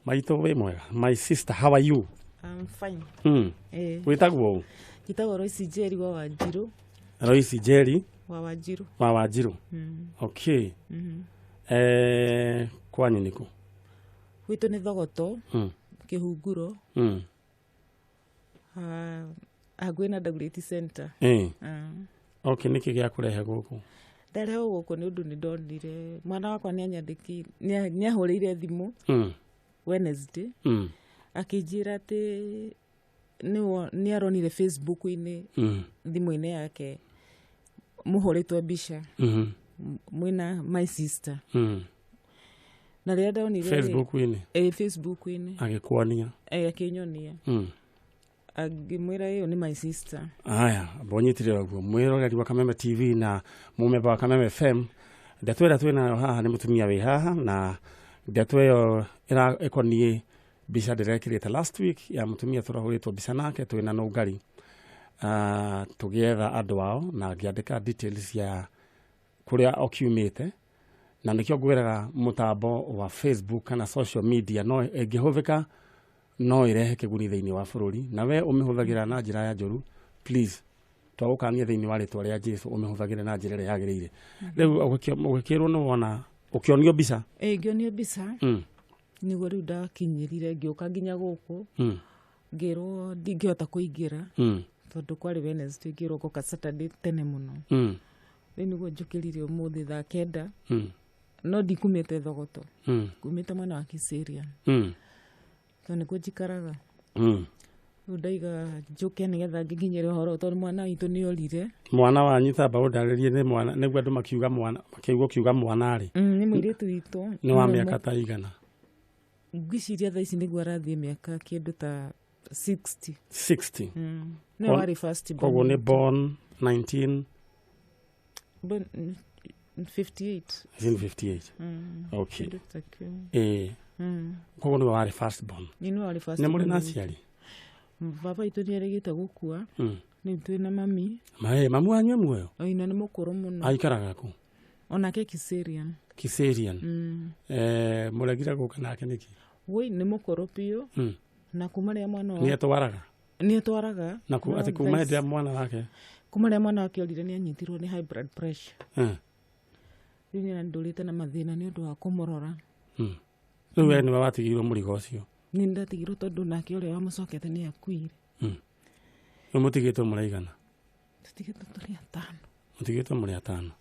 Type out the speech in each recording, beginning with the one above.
Maitũ, wĩ mwega? My sister, how are you? I'm fine. Wĩtagwo ũ? Njĩtagwo Royce Njeri wa Wanjiru. Royce Njeri. Wa Wanjiru. Wa Wanjiru. Okay. Kwanyu nĩkũ? Gwitũ nĩ Thogoto, Kĩhunguro, hakuhĩ na Dagoretti Center. Okay, nĩkĩ gĩa kũrehe gũkũ? Ndarehwo gũkũ nĩ ũndũ nĩ ndonire mwana wakwa nĩ anyandĩki nĩ ahũrĩire thimũ Wednesday, akĩnjĩra atĩ nĩ aronire Facebook-inĩ, thimũ-inĩ yake, mũhũrĩtwo mbica mwĩna my sister. Na rĩrĩa ndonire Facebook-inĩ? Ĩ, Facebook-inĩ. Agĩkuonia? Ĩ, akĩnyonia. Angĩmwĩra ĩyo nĩ my sister. Aya, mbonyitire ũguo, mwĩroreri wa Kameme TV na mũmemba wa Kameme FM, ndeto ĩrĩa twĩ nayo haha nĩ mũtumia wĩ haha, na ndeto ĩyo ĩkoniĩ mbica ndĩrekĩrĩte last week ya mũtumia tũrahũrĩtwo mbica nake twĩna nũngari, tũgĩetha andũ ao, na ngĩandĩka details ya kũrĩa okiumĩte. Na nĩkĩo ngwĩraga mũtambo wa Facebook kana social media no ĩngĩhũthĩka no ĩrehe kĩguni thĩinĩ wa bũrũri, na we ũmĩhũthagĩra na njĩra ya njũru, please, twagũkania thĩinĩ wa rĩtwa rĩa Jesu, ũmĩhũthagĩre na njĩra ĩrĩa yagĩrĩire. Rĩu ũgĩkĩrwo nĩ wona, ũkĩonio mbica? Ĩ, ngĩonio mbica. Nĩguo rĩu ndakinyĩrire ngĩũka nginya gũkũ. Ngĩrwo ndingĩhota kũingĩra tondũ kwarĩ Wednesday, ngĩrwo ngoka Saturday tene mũno. Rĩu nĩguo njũkĩrire ũmũthĩ thaa 9. No ndikumĩte Thogoto, kumĩte mwena wa Kiserian, tondũ nĩkuo njikaraga. Rĩu ndaiga njũke nĩgetha ngĩkinyĩre ũhoro, tondũ mwana witũ nĩ orire. Mwana wanyu, tamba ũndarĩrie nĩ mwana, nĩguo andũ makiuga mwana, makĩigua ũkiuga mwana rĩ. Nĩ mũirĩtu witũ. Nĩ wa mĩaka ta igana? Ngwĩciria thaa ici nĩguo arathiĩ mĩaka kĩndũ ta 60. 60? Nĩwe warĩ first born. Koguo nĩ born 19 Born 58. 1958. Okay. Kĩndũ ta kĩu. Koguo nĩwe warĩ first born? Nĩ nĩwe warĩ first Nĩ mũrĩ na born. aciari? Baba witũ nĩ arĩgĩte gũkua. Rĩu twĩ na mami. Mae, mamu wanyu e muoyo? Oina nĩ mũkũrũ mũno. Aikaraga kũ? Onake Kiserian. Kiserian. Mũregire gũka nake nĩkĩ? Woi, nĩ mũkũrũ biũ. Na kuma rĩrĩa mwana wa Nĩ etwaraga? Nĩ etwaraga. Na ku, No atĩ kuma thaa hĩndĩ ya mwana wake? Kuma rĩrĩa mwana wake orire, nĩ anyitirwo nĩ high blood pressure. Rĩu nĩ ndũrĩte na mathĩna nĩ ũndũ wa kũmũrora. Rĩu we nĩwe watigĩirwo mũrigo ũcio? Nĩ ndatigirwo, tondũ nake ũrĩa wamũcokete nĩ akuire. Rĩu mũtigĩtwo mũraigana? Tũtigĩtwo tũrĩ atano. Mũtigĩtwo mũrĩ atano,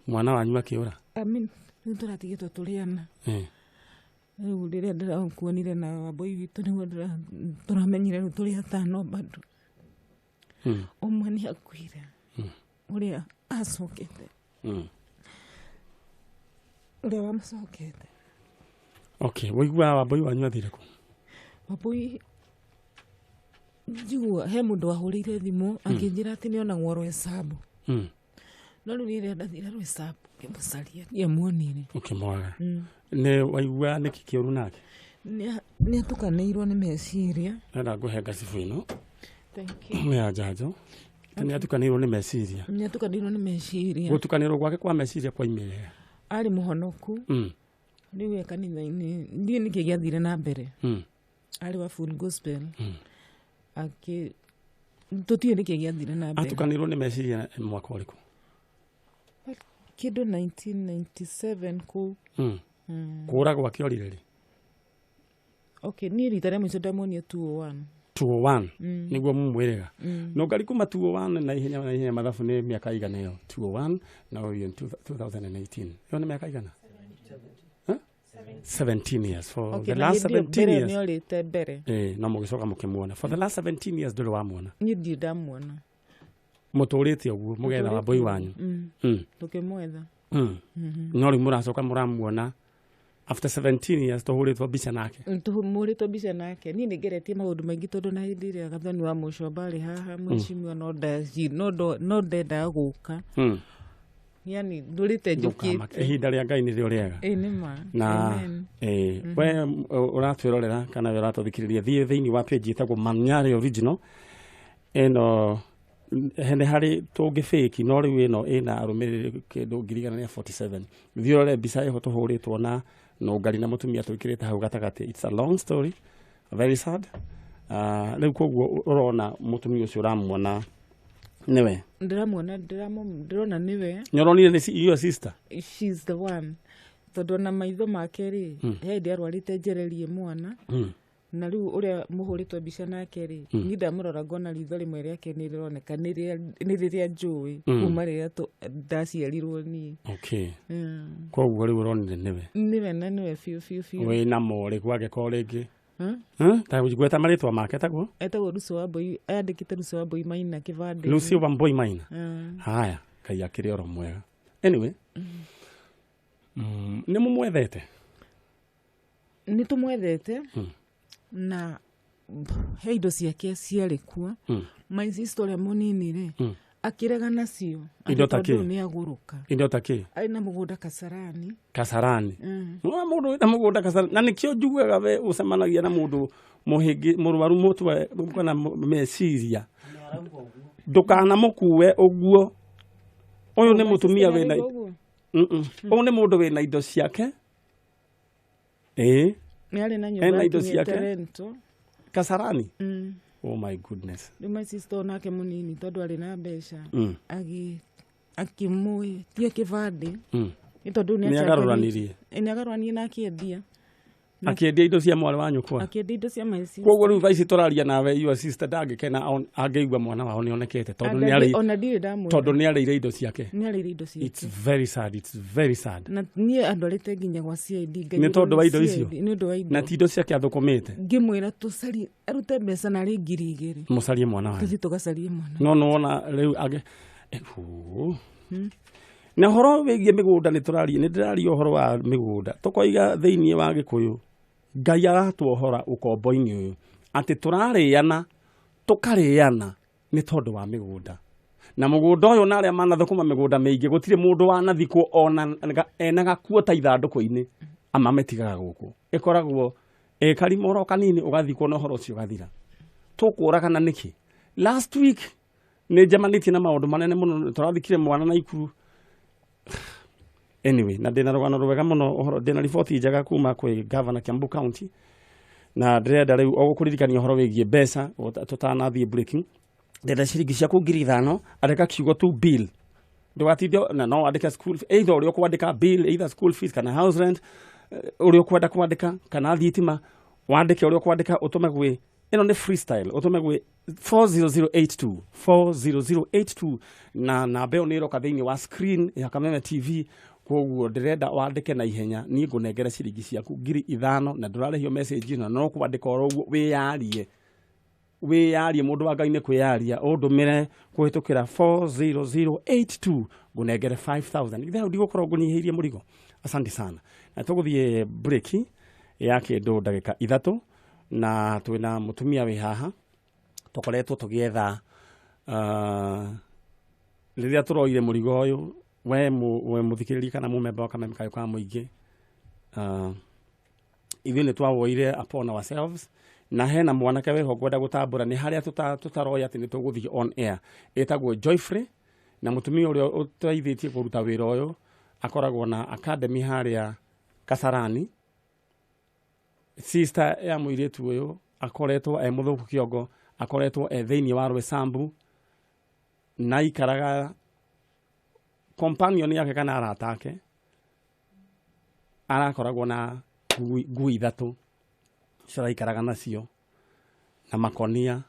mwana wanyu akĩũra? I mean, rĩu tũratigĩtwo tũrĩ ana. Rĩu rĩrĩa ndĩrakuonire na wambũi witũ, nĩguo tũramenyire rĩu tũrĩ atano bado. Ũmwe nĩ akuire, ũrĩa acokete, ũrĩa wamũcokete. Okay, ũiguaga wambũi wanyu athire kũ? Wambũi njigua he mũndũ wahũrĩire thimũ akĩnjĩra atĩ nĩonagwo Rwesambu. No rĩu rĩrĩa ndathire Rwesambu ngĩmũcaria, ndiamuonire. Ũkĩmwaga. Nĩ waigua nĩkĩ kĩũru nake? Nĩ atukanĩirwo nĩ meciria. Enda ngũhe ngacibũ ĩno. Thank you. Nĩ ya njanjo. Nĩ atukanĩirwo nĩ meciria? Nĩ atukanĩirwo nĩ meciria. Gũtukanĩrwo gwake kwa meciria kwaimĩrĩra? Arĩ mũhonoku. Rĩu e kanitha-inĩ, ndiĩ nĩkĩ gĩathire na mbere. Arĩ wa Full Gospel. Akĩ tũtiũĩ nĩkĩ gĩathire na mbere. Atukanĩirwo nĩ meciria mwaka ũrĩkũ? Kĩndũ 1997 kũu. Kũra gwake orire rĩ? Okay, niĩ rita rĩa mũico ndamuonia 201. 201 nĩguo mumwĩrĩga no ngari kuma 201 na ihenya na ihenya, mathabu nĩ mĩaka igana ĩyo? 201 na ũyũ 2018, ĩyo nĩ mĩaka igana? Huh? 17 years, for Okay, the na last hĩndĩ ĩyo 17 mbere years. nĩ orĩte mbere. No mũgĩcoka mũkĩmuona for the last 17 years ndũrĩ wamuona? Niĩ ndirĩ ndamuona. Mũtũrĩte ũguo mũgetha wambũi wanyu? Tũkĩmwetha. No rĩu mũracoka mũramuona after 17 years tũhũrĩtwo mbica nake? Tũhũrĩtwo mbica nake. Niĩ nĩ ngeretie maũndũ maingĩ, tondũ na hĩndĩ ĩrĩa Gathoni wa Mũcomba arĩ haha, mheshimiwa, no ndendaga gũka. Yani ndũrĩte Ndũkamake. njũkĩte. Ihinda rĩa Ngai nĩrĩo rĩega. Ĩ, nĩ ma. Na Amen. we ũratwĩrorera kana we ũratũthikĩrĩria, thiĩ thĩinĩ wa page ĩtagwo Manyarĩ Original. Ĩno nĩ harĩ tũngĩ fake, no rĩu ĩno ĩna arũmĩrĩri kĩndũ 147. Thiĩ ũrore mbica ĩho tũhũrĩtwo na Nũngari na mũtumia twĩkĩrĩte hau gatagatĩ. It's a long story, very sad. Rĩu koguo ũrona mũtumia ũcio ũramuona nĩwe? Ndĩramuona, ndĩrona nĩwe. Nĩ ũronire nĩ your sister? She's the one, tondũ ona maitho make rĩ, he hĩndĩ arwarĩte njererie mwana. Na rĩu ũrĩa mũhũrĩtwo mbica nake rĩ, niĩ ndamũrora ngona ritho rĩmwe rĩake nĩ rĩroneka nĩ rĩrĩa njũĩ kuma rĩrĩa ndaciarirwo niĩ. Koguo rĩu ũronire nĩwe? Nĩwe, na nĩwe biũ biũ biũ. Wĩna morĩkũ angĩkorwo rĩngĩ? Ta gweta marĩtwa make taguo. Etagwo Lucy Wambui, andĩkĩte Lucy Wambui Maina kĩbandĩ. Lucy Wambui Maina. Haya, Ngai akĩrĩ oro mwega. Anyway, nĩ mũmwethete? Nĩ tũmwethete na he indo ciake ciarĩ kuo. My sister ũrĩa mũnini rĩ, akĩrega nacio. Indo ta tondũ kĩ? Nĩ agũrũka. Indo ta kĩ? Arĩ na mũgũnda Kasarani. Kasarani. Nĩwona mũndũ wĩna mũgũnda Kasarani, na nĩkĩo njugaga we ũcemanagia na mũndũ mũhĩngĩ, mũrwaru mũtwe kana meciria, ndũkanamũkue ũguo. Ũyũ nĩ mũtumia wĩna Ũguo. Ũyũ nĩ mũndũ wĩna indo ciake, ĩĩ. Nĩ arĩ na nyũmba Ena indo akinyĩte ciake? rental. Kasarani. Oh my goodness. Rĩu my sister onake mũnini, tondũ arĩ na mbeca, akĩmwĩtia kĩbandĩ nĩ tondũ Nĩ agarũranirie. Nĩ agarũranirie na akĩendia. Akĩendia indo cia mwarĩ wa nyũkwa? Akĩendia indo cia my sister. Koguo rĩu thaa ici tũraria nawe, your sister ndangĩkena angĩigua mwana wao nĩonekete, tondũ nĩ arĩ Ona ndirĩ ndamwĩra. tondũ nĩ arĩire indo ciake. Nĩ arĩire indo ciake. It's very sad, it's very sad. Na niĩ andwarĩte nginya gwa CID. Nĩ tondũ wa indo icio? Nĩ ũndũ wa indo. Na ti indo ciake athũkũmĩte. Ngĩmwĩra tũcarie, arute mbeca narĩ 2000. Mũcarie mwana wanyu. Tũthiĩ tũgacarie mwana. No nĩwona rĩu angĩ na ũhoro wĩgiĩ mĩgũnda, nĩ tũraria, nĩ ndĩraria ũhoro wa mĩgũnda, tũkoiga thĩinĩ wa Gĩkũyũ Ngai aratuohora ũkombo-inĩ ũyũ atĩ tũrarĩana tũkarĩana nĩ tondũ wa mĩgũnda, na mũgũnda ũyũ na arĩa manathũkũma mĩgũnda mĩingĩ, gũtirĩ mũndũ wanathikwo ona ena gakuo ta ithandũkũ-inĩ, amamĩtigaga gũkũ, ĩkoragwo ĩ karimoro kanini, ũgathikwo na ũhoro ũcio ũgathira. Tũkũragana nĩkĩ? Last week nĩ njemanĩtie na maũndũ manene mũno, tũrathikire mwana na ikuru. Anyway, na ndĩna rũgano rwega mũno ũhoro, ndĩna riboti njega kuma kwĩ governor Kiambu County, na ndĩrenda rĩu o gũkũririkania ũhoro wĩgiĩ mbeca tũtanathiĩ breaking. Ndĩrenda ciringi ciaku 5000. Andĩka kiugo tu "bill", ndũgatinde na no wandĩke school, either ũrĩa ũkwandĩka bill, either school fees kana house rent, ũrĩa ũkwenda kwandĩka, kana thitima, wandĩke ũrĩa ũkwandĩka, ũtũme gwĩ ĩno, nĩ freestyle, ũtũme gwĩ 40082, 40082, na namba ĩyo nĩ ĩroka thĩinĩ wa screen ya Kameme TV. Koguo ndĩrenda wandĩke na ihenya, niĩ ngũnengere ciringi ciaku 5000, na ndũrarĩhio message ĩno, no kwandĩka oro ũguo, wĩyarie, wĩyarie, mũndũ wa Ngai, nĩ kwĩyaria, ũndũmĩre kũhĩtũkĩra 40082, ngũnengere 5000. Ithe hau ndigũkorwo ngũnyihĩirie mũrigo. Asante sana, na tũgũthiĩ break ya kĩndũ ndagĩka 3, na twĩna mũtumia wĩ haha tũkoretwo tũgĩetha rĩrĩa tũroire mũrigo ũyũ. We we mũthikĩrĩria kana mũmemba wa Kameme kayũ ka mũingĩ, ithuĩ nĩ twawoire upon ourselves, na hena mwanake wĩho ngwenda gũtambũra, nĩ harĩa tũtaroĩ atĩ nĩ tũgũthiĩ on air, ĩtagwo Joyfrey, na mũtumia ũrĩa ũteithĩtie kũruta wĩra ũyũ akoragwo na academy harĩa Kasarani. Sister ya mũirĩtu ũyũ akoretwo e mũthũku kĩongo, akoretwo e thĩinĩ wa Rwesambu, na aikaraga companion yake kana arata ake, arakoragwo na ngui 3 ciraikaraga nacio na makonia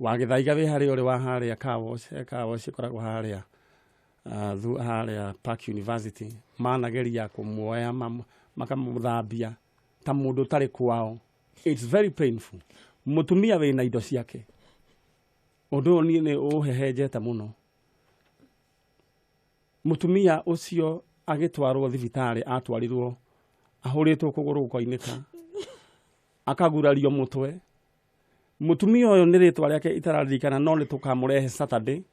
wagĩthaiga wĩ harĩa ũrĩ wa harĩa car wash, car wash ĩkoragwo harĩa harĩa Park University, manageria kũmuoya makamũthambia ta mũndũ ũtarĩ kwao. It's very painful. Mũtumia wĩna indo ciake, ũndũ ũyũ niĩ nĩ ũhehenjete mũno. Mũtumia ũcio agĩtwarwo thibitarĩ, atwarirwo ahũrĩtwo kũgũrũ gũkoinĩka, akagurario mũtwe. Mũtumia ũyũ nĩ rĩtwa rĩake itararirikana, no nĩ tũkamũrehe Saturday,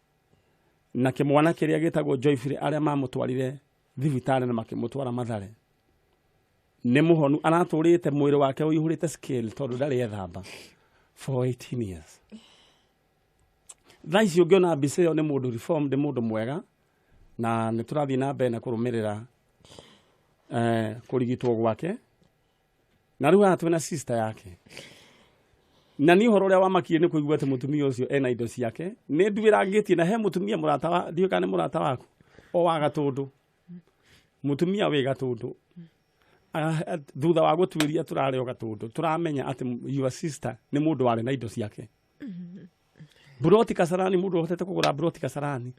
na kĩmwana kĩrĩa gĩtagwo Joyfrey, arĩa mamũtwarire thibitarĩ na makĩmũtwara Mathare, nĩ mũhonu, aratũrĩte mwĩrĩ wake ũihũrĩte scale tondũ ndarĩ ethamba for 18 years. Thaa ici ũngĩona mbica ĩyo nĩ mũndũ reformed, nĩ mũndũ mwega, na nĩ tũrathiĩ na mbere na kũrũmĩrĩra. Kũrigitwo gwake na rĩu haha twĩna sister yake na niĩ ũhoro ũrĩa wamakire nĩ kũigua atĩ mũtumia ũcio ena indo ciake. Nĩ nduĩrangĩtie na he mũtumia mũrata wa, ndiũĩ kana nĩ mũrata waku o wa Gatũndũ, mũtumia wĩ Gatũndũ. Thutha wa gũtuĩria tũrarĩ o Gatũndũ, tũramenya atĩ your sister nĩ mũndũ warĩ na indo ciake, buroti Kasarani, mũndũ ũhotete kũgũra buroti Kasarani,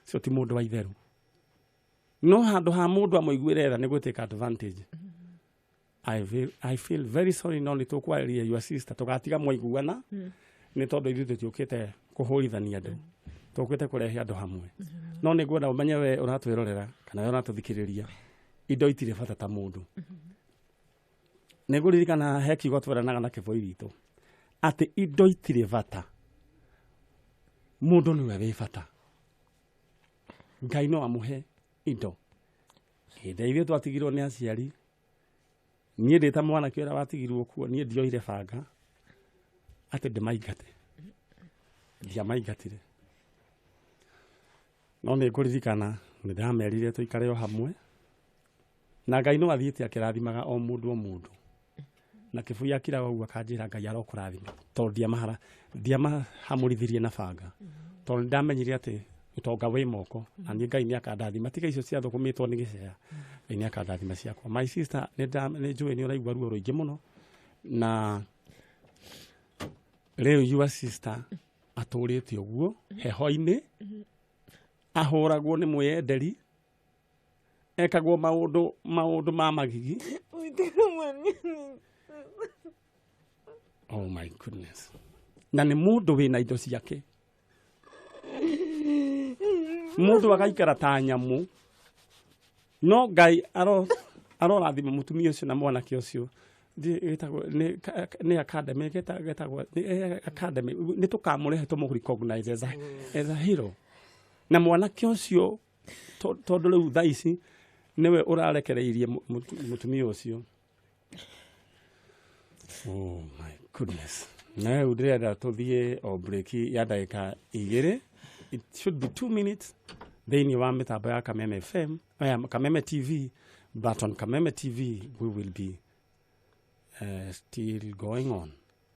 cio ti mũndũ wa itherũ. No handũ ha mũndũ amũiguĩre tha nĩ gwĩtĩka advantage. I feel very sorry, no nĩ tũkwarĩria your sister, tũgatiga mwaiguana, nĩ tondũ ithuĩ tũtiũkĩte kũhũrithania andũ, tũkĩte kũrehe andũ hamwe. No nĩ ngwenda ũmenye, we ũratwĩrorera kana we ũratũthikĩrĩria, indo itirĩ bata ta mũndũ. Nĩ ngũririkana he kiugo tweranaga na kĩboi witũ atĩ indo itirĩ bata, mũndũ nĩwe wĩ bata. Ngai no amũhe indo. Hĩndĩ ithuĩ twatigirwo nĩ aciari, niĩ ndĩ ta mwanake ũrĩa watigirwo kuo, niĩ ndioire banga atĩ ndĩmaingate, ndiamaingatire, no nĩ ngũririkana nĩ ndamerire tũikare o hamwe, na Ngai no athiĩte akĩrathimaga o mũndũ o mũndũ. Na kĩbui akiraga ũguo akanjĩra, "Ngai arokũrathima," tondũ ndiamahamũrithirie na banga, tondũ nĩ ndamenyire atĩ ũtonga wĩ moko na niĩ Ngai nĩ akandathima, tiga icio ciathũkũmĩtwo nĩ gĩcea, Ngai nĩ akandathima ciakwa. My sister, nĩ njũĩ nĩ ũraigua ruo rũingĩ mũno, na rĩu your sister atũrĩte ũguo heho-inĩ, ahũragwo nĩ mwĩyenderi, ekagwo maũndũ ma magigi. Oh my goodness. Na nĩ mũndũ wĩna indo ciake, mũndũ agaikara ta nyamũ. No Ngai arorathima mũtumia ũcio na mwanake ũcio. Gĩtagwo nĩ academy, gĩtagwo nĩ academy, nĩ tũkamũrehe tũmũ recognize as a hero na mwanake ũcio, tondũ rĩu thaa ici nĩwe ũrarekereirie mũtumia ũcio. Oh my goodness. Na rĩu ndĩrenda tũthiĩ o break ya ndagĩka 2, it should be 2 minutes, thĩinĩ wa mĩtambo ya Kameme FM, Kameme TV, but on Kameme TV we will be still going on.